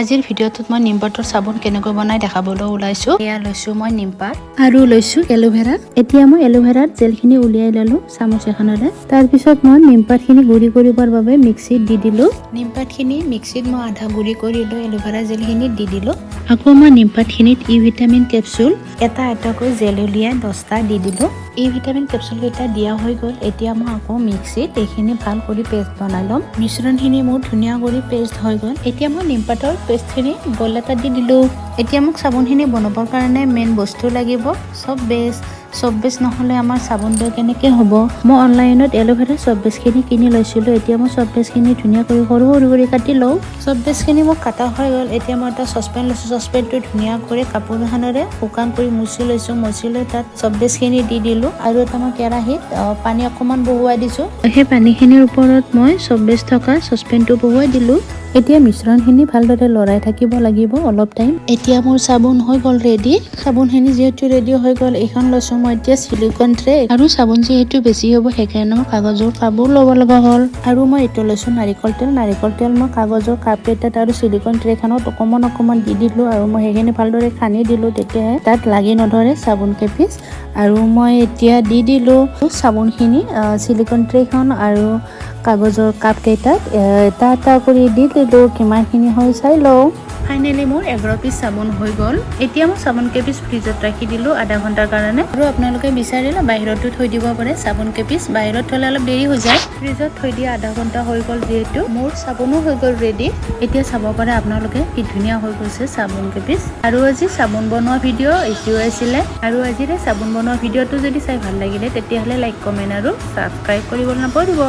আজিৰ ভিডিঅ'টোত মই নিমপাতৰ চাবোন কেনেকৈ বনাই দেখাবলৈ ওলাইছোঁ। এয়া লৈছোঁ মই নিমপাত আৰু লৈছোঁ এল'ভেৰা। এতিয়া মই এল'ভেৰাৰ জেলখিনি উলিয়াই ল'লোঁ চামুচ এখনেৰে। তাৰপিছত মই নিমপাতখিনি গুড়ি কৰিবৰ বাবে মিক্সিত দি দিলোঁ। নিমপাতখিনি মিক্সিত মই আধা গুড়ি কৰি লৈ এল'ভেৰা জেলখিনি দি দিলোঁ। আকৌ মই নিমপাতখিনিত ই ভিটামিন কেপচুল এটা এটাকৈ জেল উলিয়াই 10টা দি দিলোঁ। ই ভিটামিন কেপচুলকেইটা দিয়া হৈ গ'ল। এতিয়া মই আকৌ মিক্সিত এইখিনি ভাল কৰি পেষ্ট বনাই ল'ম। মিশ্ৰণখিনি মোৰ ধুনীয়া কৰি পেষ্ট হৈ গ'ল। এতিয়া মই নিমপাতৰ পেষ্টখিনি বল এটা দি দিলোঁ। এতিয়া মোক চাবোনখিনি বনাবৰ কাৰণে মেইন বস্তু লাগিব চ'প বেছ। চ'প বেছ নহ'লে আমাৰ চাবোনটো কেনেকৈ হ'ব? মই অনলাইনত এল'ভেৰা চ'প বেছখিনি কিনি লৈছিলোঁ। এতিয়া মই চ'প বেছখিনি ধুনীয়া কৰি সৰু সৰু কৰি কাটি লওঁ। চ'প বেছখিনি মোক কাটা হৈ গ'ল। এতিয়া মই এটা চচপেন লৈছোঁ। চচপেনটো ধুনীয়া কৰি কাপোৰ এখনেৰে শুকান কৰি মুচি লৈছোঁ। মুচি লৈ তাত চ'প বেছখিনি দি দিলোঁ আৰু এটা মই কেৰাহীত পানী অকণমান বহুৱাই দিছোঁ। সেই পানীখিনিৰ ওপৰত মই চ'প বেছ থকা চচপেনটো বহুৱাই দিলোঁ। এতিয়া মিশ্ৰণখিনি ভালদৰে লৰাই থাকিব লাগিব অলপ টাইম। এতিয়া মোৰ চাবোন হৈ গ'ল ৰেডি। চাবোনখিনি যিহেতু ৰেডি হৈ গ'ল, এইখন লৈছোঁ মই এতিয়া চিলিকন ট্ৰে। আৰু চাবোন যিহেতু বেছি হ'ব, সেইকাৰণে মই কাগজৰ কাপো ল'ব লগা হ'ল। আৰু মই এইটো লৈছোঁ নাৰিকল তেল। নাৰিকল তেল মই কাগজৰ কাপকেইটাত আৰু চিলিকন ট্ৰেখনত অকণমান অকণমান দি দিলোঁ আৰু মই সেইখিনি ভালদৰে সানি দিলোঁ, তেতিয়াহে তাত লাগি নধৰে চাবোন কেইপিচ। আৰু মই এতিয়া দি দিলোঁ চাবোনখিনি চিলিকন ট্ৰেখন আৰু কাগজৰ কাপকেইটাত এটা এটা কৰি দি দিলোঁ। কিমানখিনি হয় চাই লওঁ। ফাইনেলি মোৰ 11 পিচ চাবোন হৈ গ'ল। এতিয়া মই চাবোন কেইপিচ ফ্ৰিজত ৰাখি দিলোঁ আধা ঘণ্টাৰ কাৰণে। আৰু আপোনালোকে বিচাৰিলে বাহিৰতো থৈ দিব পাৰে চাবোন কেইপিচ। বাহিৰত থ'লে অলপ দেৰি হৈ যায়। ফ্ৰিজত থৈ দিয়া আধা ঘণ্টা হৈ গ'ল যিহেতু, মোৰ চাবোনো হৈ গ'ল ৰেডি। এতিয়া চাব পাৰে আপোনালোকে, কি ধুনীয়া হৈ গৈছে চাবোন কেইপিচ। আৰু আজি চাবোন বনোৱা ভিডিঅ' এইটোৱে আছিলে। আৰু আজিৰ এই চাবোন বনোৱা ভিডিঅ'টো যদি চাই ভাল লাগিলে, তেতিয়াহ'লে লাইক, কমেণ্ট আৰু ছাবস্ক্ৰাইব কৰিবলৈ নাপাহৰিব।